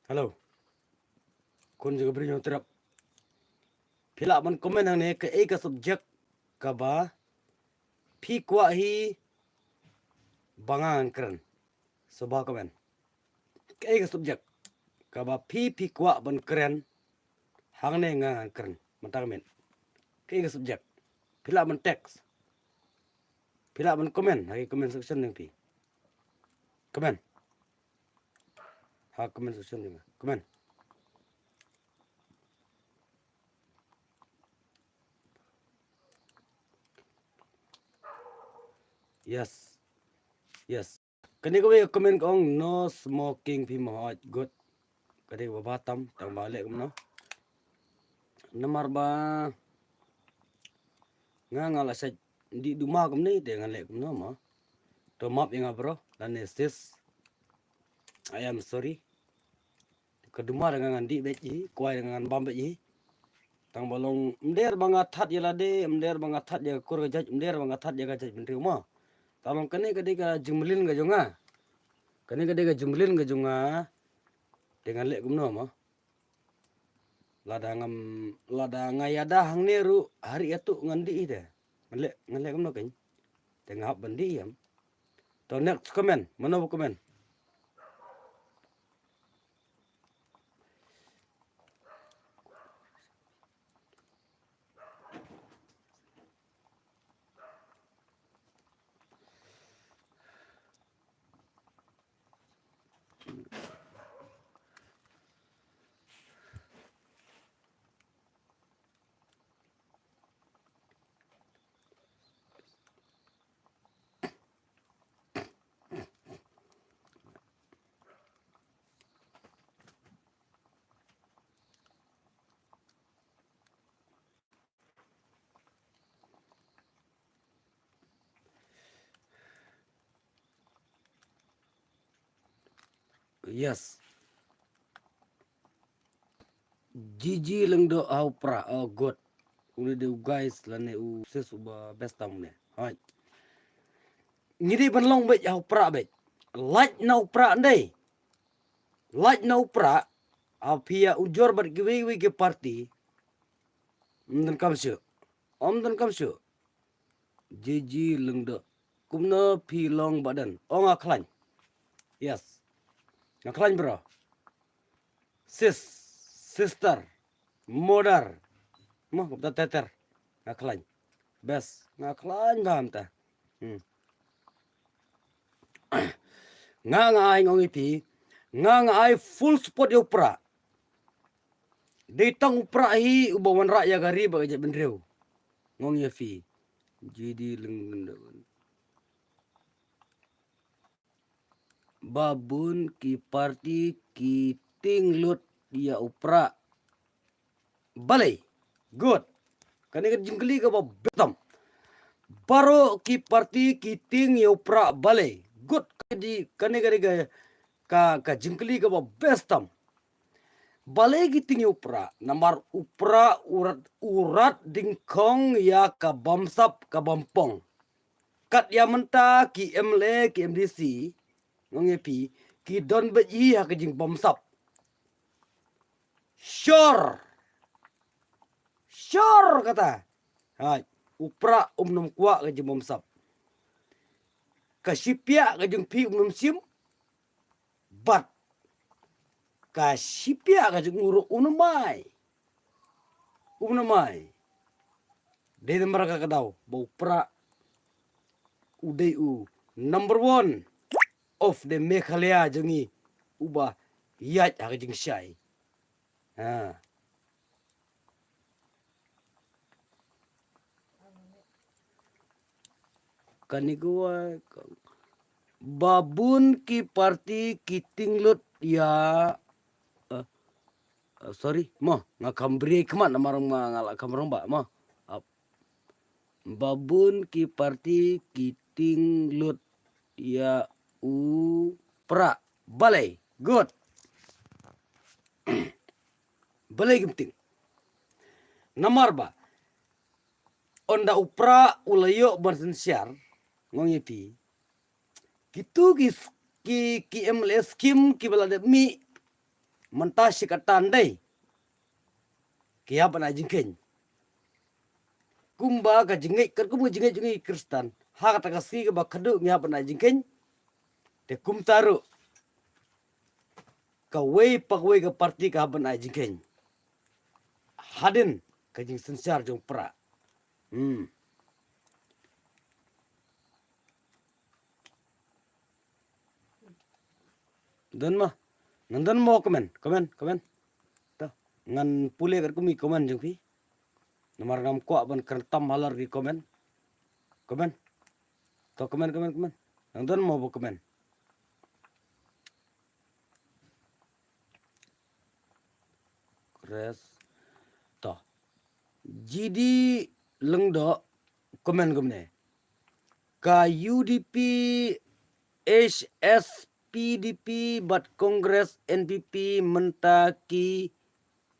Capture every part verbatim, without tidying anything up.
Hello. Khun jong ka Bri Hynñiewtrep. Phi lah ban comment hangne kaei ka subject kaba phi kwah hi ba nga ngan kren. Sngewbha comment. Kaei ka subject kaba phi phi kwah ban kren hangne nga ngan kren. Mynta ka miet. Kaei ka subject. Phi lah ban text. Phi lah ban comment ha ki comment section jong phi. Comment. Ha comment section jong nga. Comment. Yes. Yes. Kane kawei ka comment ka ong no smoking phi mo, hooid, good. Ka dei kaba bha tam, tang ba leh kumno. Namar ba nga nga la shait dih duma kumne te ngan leh kumno mo. To map ïa nga bro, lane sis. I am sorry. Ka duma da nga ngan dih beit hi, kwai da nga ngan bam beit hi. Tang ba long, ym der ba nga that ïa lade, ym der ba nga that ïa ka kur ka jait, ym der ba nga that ïa ka jaitbynriew mo. Tang long kane ka dei ka jingmlien ka jong nga. Kane ka dei ka jingmlien ka jong nga. Te ngan leh kumno mo. Lada ngam, lada nga ïada hangne ruh, ha rieh ïa tu ngan dih hi te. Ngan leh, ngan leh kumno kein. Te nga hap ban dih ïa. To next comment, mano ba comment. Yes. Jiji Lyngdoh ha u Prah. Oh, good. Une de u guys lane u sis uba best tam une. Hooid. Ngi dei ban long beit ha u Prah beit. Lait na u Prah ndei. Lait na u Prah. Ha phi ïa ujor bad kiwei kiwei ki party. Ym donkam shuh. Ym donkam shuh. Jiji Lyngdoh. Kumno phi long ba don? Oh, nga khlaiñ. Yes. Nga khlaiñ bro. Sis, sister, mother. Mo, kumta ter ter. Nga khlaiñ. Best. Nga khlaiñ bha mynta. Hmm. Nga nga ai, nga ong ïa phi. Nga nga ai full support ïa u Prah. Dei tang u Prah hi uba wanrah ïa ka ri bad ka jaitbynriew. Nga ong ïa phi. Jiji Lyngdoh. Ba bun ki party ki tieng lut ïa u Prah. Balei? Good. Kane ka jingkylli kaba best tam. Baroh ki party ki tieng ïa u Prah balei? Good. Kane ka, kane ka, ka, ka jingkylli kaba best tam. Balei ki tieng ïa u Prah? Namar u Prah u rat, u rat dyngkhong ïa ka bamsap ka bampong. Kat ïa mynta ki M L A, ki M D C, nga ong ïa phi, ki don beit hi ha ka jingbamsap. Sure. Sure kata. Hai, u Prah um nym kwah ka jingbamsap. Ka shipiah ka jong phi um nym shim. Bad ka shipiah ka jong u ruh um nym ai. Um nym ai. Dei namar kata ka daw ba u Prah u dei u number one of the Meghalaya jong ngi uba ïaid ha ka jingshai. Ha. Kane ka wa-, ba bun ki party ki tieng lut ïa, eh, eh, sorry, mo, nga kham bri khmat namar nga, nga la kham rangbah, mo. Ap. Ba bun ki party ki tieng lut ïa u Prah. Balei? Good. Balei kim tieng? Namar ba ynda u Prah u la ïoh ban synshar, nga ong ïa phi, kitu ki s-, ki, ki M L A scheme kiba la dep mih, Mynta shi katta ndai ki hap ban ai jingkheiñ. Kumba ka jingngeit, katkum ka jingngeit jong ngi Khristan, ha kata ka sngi kaba khadduh ngi hap ban ai jingkheiñ. Te kumta ruh kawei pa kawei ka parti ka hap ban ai jingkheiñ hadien ka jingsynshar jong para. Hmm. Don mo. Nang don mo comment, comment, comment. To, ngan pule katkum ki comment jong phi. Namar ngam kwah ban kren tam halor ki comment. Comment. To, comment, comment, comment. Nang don mo ba comment. Res. To. G D Lyngdoh comment kumne. Ka U D P, H S P D P bad Congress N P P mynta ki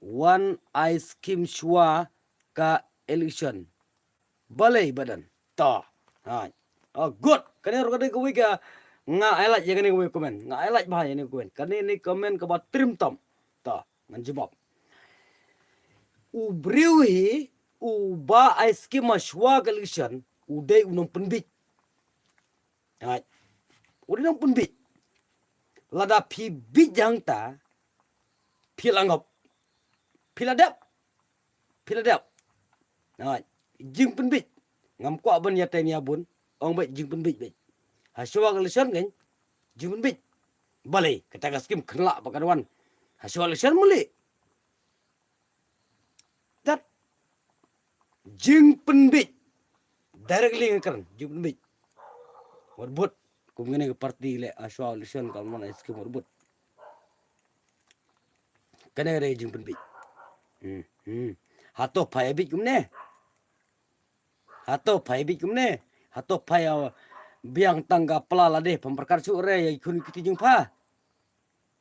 wan ai skim shuwa ka election. Balei ba don? To. Ha. Oh, good. Kane ruh ka dei kawei ka nga highlight ïa kane kawei comment. Nga highlight bha ïa kane comment. Kane ne comment kaba trim tam. To, ngan jubab. U briew hi uba ai skim shuwa ka election, u dei u nongpynbiej. Hai. U dei u nongpynbiej. Lada phi biej hangta, phi la ngop. Phi la dep. Phi la dep. Hai. Jingpynbiej. Ngam kwah ban ïatei ïa bun. Ong beit jingpynbiej beit. Ha shuwa ka election kan jingpynbiej. Balei kata ka skim khlak ba kan wan ha shuwa ka election muli. That jingpynbiej. Directly nga kren jingpynbiej. Wat bud kum kane ka parti leh ha shuwa election ka mon ai skim wat bud. Kane ka dei jingpynbiej. Hmm, hmm. Hato phai biej kumne? Hato phai biej kumne? Hato phai, uh, biang tang ka pla lade pam perkat suk re ïa khun kiti jingpha.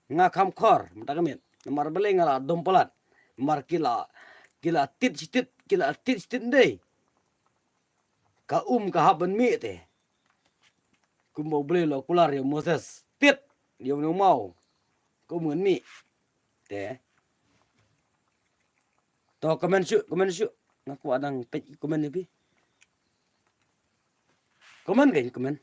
Nga kham khor mynta ka miet. Namar balei nga la dom palat. Namar ki la, ki la tit shitit, ki la tit shitit ndei. Ka um ka hap ban mih te. Kumba U Blei u la kular ïa u Moses. Tit ïa u nongmaw. Ka um ngan mih. Te. To comment shuh, comment shuh. Nga kwah dang peit comment ïa phi. Comment kan comment.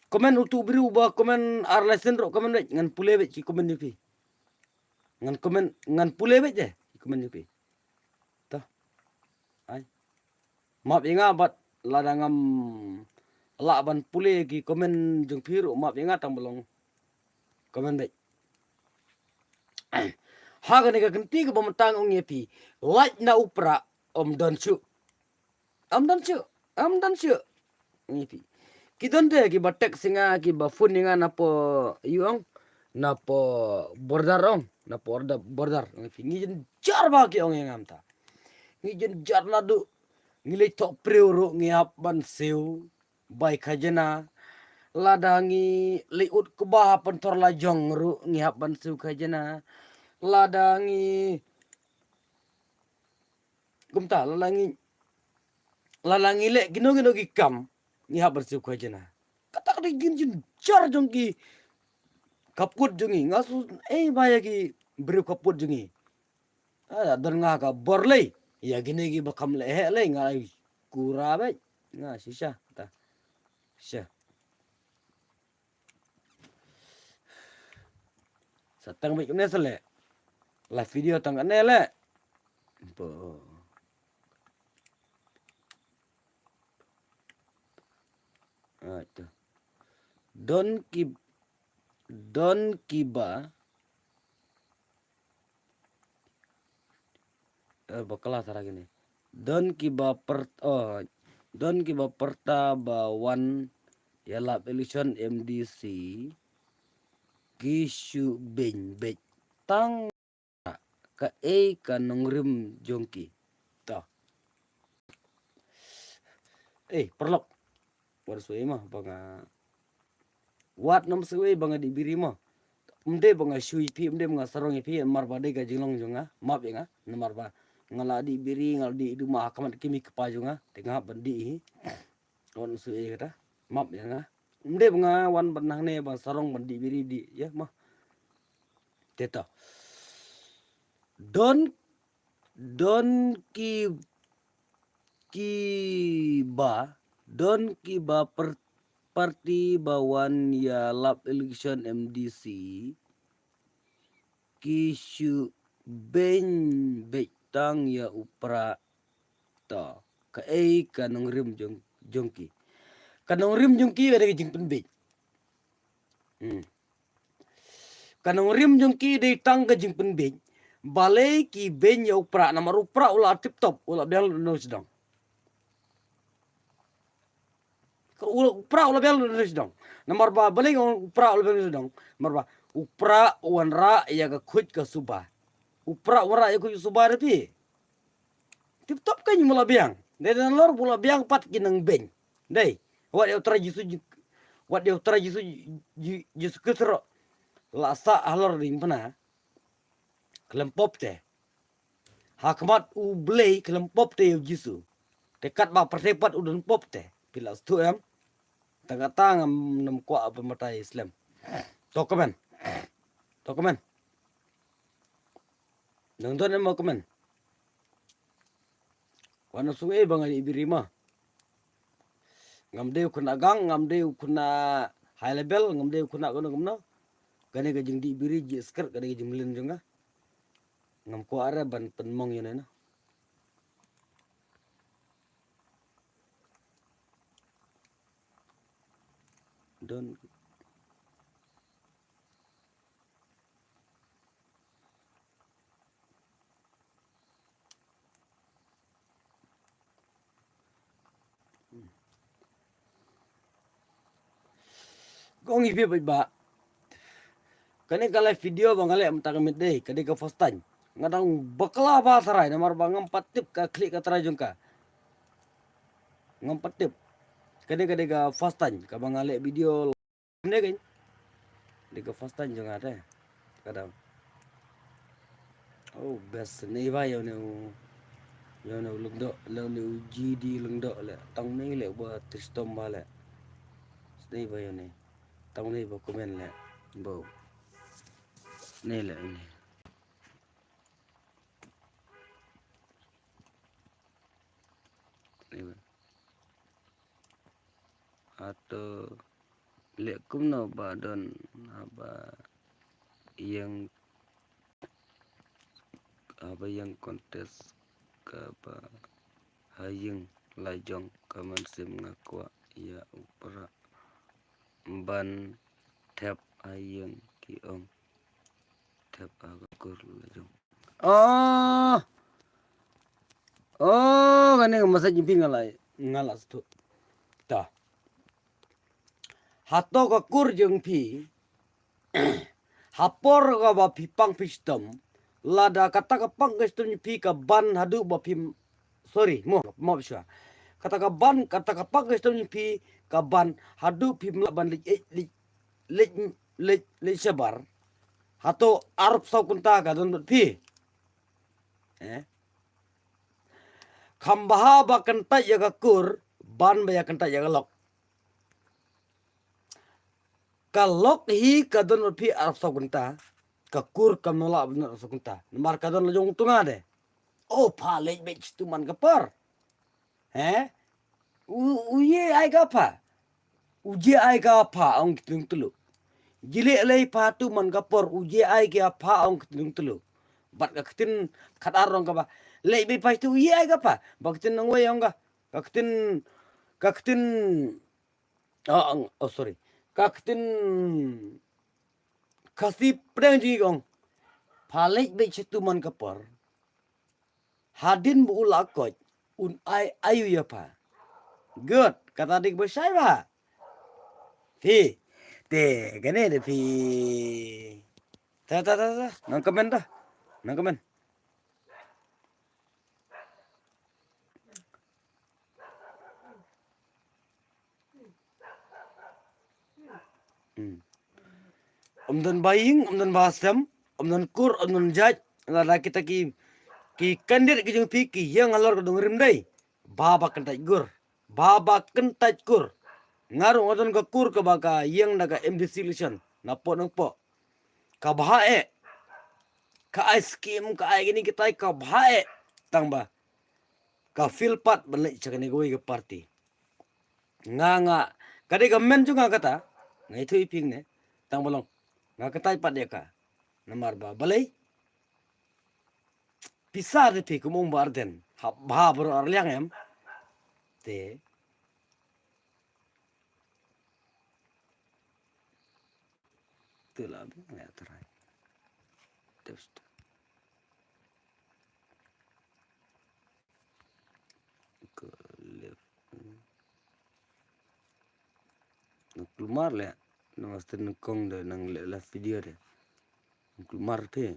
Comment utu u briew ba comment ar lesson ruh comment beit, ngan pule beit ki comment ïa phi. Ngan comment, ngan pule beit de ki comment ïa phi. To. Ai. Map ïa nga bad lada ngam lah ban pule ki comment jong phi ruh map ïa nga tang ba long comment beit. Ha kane ka kynti kaba mynta nga ong ïa phi, lait na u pra ym don shuh. Ym don shuh, ym don shuh. Ngi phi. Ki don de kiba text ïa nga, kiba phone ïa nga napoh ïu ong, napoh border ong, napoh border, border. Ngi phi, ngi jynjar ba ki ong ïa nga mynta. Ngi jynjar naduh ngi leit thoh priew ruh ngi hap ban siew bai khajna. Lada ngi leit ud kba ha pynthor la jong ruh ngi hap ban siew khajna. Lada ngi Kumta, lada ngi, lada ngi leh kino kino ki kam, ngi hap ban siew khajna. Kata ka dei ka jingjynjar jong ki khapkut jong ngi, nga sngew ei ba ïa ki briew khapkut jong ngi. Ah, don nga ka bor lei ïa kine kiba kham leh heh lei, nga ai kura beit, nga shisha kata. Shisha. Sa tang beit kumne sa leh. Live video tang kane leh. Bo. Ah, tu. Don ki, don kiba Eh, bakla tara kine. Don kiba per, oh, don kiba pyrta ba wan ïalap election M D C ki shu beiñ beit tang kaei ka nongrim jong ki. To. Eh, paralok. Wat sngewsih mo ba nga Wat nym sngewsih ba nga dih biri mo. Ym dei ba nga shu ïa phi, ym dei ba nga sarong ïa phi, namar ba dei ka jinglong jong nga, map ïa nga, namar ba nga la dih biri, nga la dih duma ha khmat ki kmie ki kpa jong nga, te nga hap ban dih hi. Wat nym sngewsih kata, map ïa nga. Ym dei ba nga wan ban hangne ban sarong ban dih biri dih, ïa mo. Te to. Don, don ki, ki ba, don ki ba per-, parti ba wan ïa lap election M D C, ki shu beiñ beit tang ïa u Prah. To, kaei ka nongrim jong, jong ki? Ka nongrim jong ki ka dei ka jingpynbeit. Hmm. Ka nongrim jong ki dei tang ka jingpynbeit. Balei ki beiñ ïa u Prah, namar u Prah u la tip top, u la biang lut na u sdang. Ka u, u Prah u la biang lut na u sdang. Namar ba, balei u Prah u la biang lut na u sdang? Namar ba u Prah u wanrah ïa ka khuid ka suba. U Prah u wanrah ïa ka khuid ka suba da phi. Tip top kein u la biang. Dei, dei nalor u la biang pat ki nang beiñ. Dei, wat ïa u Trai Jisu, wat ïa u Trai Jisu, Ji-, Jisu Khrist ruh la sah halor diengphna khlem pop te. Ha khmat U Blei khlem pop te ïa u Jisu. Te katba pyrthei pat u don pop te. Phi la sngewthuh em? Tang kata ngam, ngam kwah ban batai slem. To comment. To comment. Nang don em mo comment. Wan sngewbha nga dih biri ma. Ngam dei u khynnah gang, ngam dei u khynnah high level, ngam dei u khynnah kumno kumno. Kane ka jingdih biri, jingdih sigaret, kane ka jingmlien jong nga. Ngam kwah re ban pynmong ïa une na. Don. Kong ïa phi bad ba kane ka live video ba nga leh mynta ka miet dei, ka dei ka first time. Nga dang bakla bha tharai namar ba ngam pat tip ka khlieh ka trai jong ka. Ngam pat tip. Ka dei, ka dei ka first time kaba nga leh video. Ne kein. Dei ka first time jong nga te. Ka dang. Oh, best ne ba ïa une u, ïa une u Lyngdoh, ïa une u G D Lyngdoh leh. Tang ne leh ba tris tom ba leh. Ne ba ïa une. Tang ne ba comment leh. Ba. Ne leh une. Ne ba. Hato leh kumno ba don haba ïeng, haba ïeng contest kaba ha ïing lajong, ka mynsiem nga kwah ïa u Prah ban thep ha ïing, ki ong. Thep ha ka kur lajong. Oh. Oh, kane ka message jong phi nga la, nga la sngewthuh. Ta. Hato ka kur jong phi, ha por kaba phi pang phi shitom, lada kata ka pang ka shitom jong phi ka ban haduh ba phi, sorry, mo, mo shuwa. Kata ka ban, kata ka pang ka shitom jong phi ka ban haduh phim lah ban leit, leit, leit, leit, leit shabar. Hato arphew saw kynta ka don bad phi? Eh? Kham bha ba kyntait ïa ka kur ban ba ïa kyntait ïa ka lok. Ka lok hi ka don bad phi arphew saw kynta, ka kur kam lah ban don arphew saw kynta. Namar ka don la jong u tnga de. Oh, pha leit beit shitu man ka por. He? U, u ye ai ka pha. U ye ai ka pha ong ki tnga tylluh. Jileh lei pha tu man ka por, u ye ai ka pha ong ki tnga tylluh. Bad ka ktien khatar ong kaba leit beit pha tu u ye ai ka pha. Ba ktien nongwei ong ka. Ka ktien, ka ktien, oh, ong, oh, sorry. Ka ktien Khasi pdeng jong ngi ong. Pha leit beit shitu man ka por. Hadien ba u la koit, un ai aïu ïa pha. Good, kata dei ba shai bha. Phi. Te, kane de phi. Ta, ta, ta, ta. Nang comment ta. Nang comment. Hmm. Ym don ba ïing, ym don ba sem, ym don kur, ym don jait, lada kita ki, ki candidate ki jong phi ki ïeng halor ka dongrim dei. Ba ba kyntait kur. Ba ba kyntait kur. Nga ruh nga don ka kur kaba ka ïeng da ka M D C election. Na pok nang pok. Ka bha eh. Ka ai skim, ka ai kini kitai ka bha eh. Tang ba ka feel part ban leit sha kane kawei ka party. Nga nga ka dei ka men jong nga kata. Nga ithuh iping ne. Tang ba long nga katai pat ïa ka. Namar ba balei pisa de phi kum ong ba arden ha bha bro arliang em. Te te la bi nga trai. Test. Ko left. Nang kulmar le. Nang master nang kong de nang le last video de. Nang kulmar te.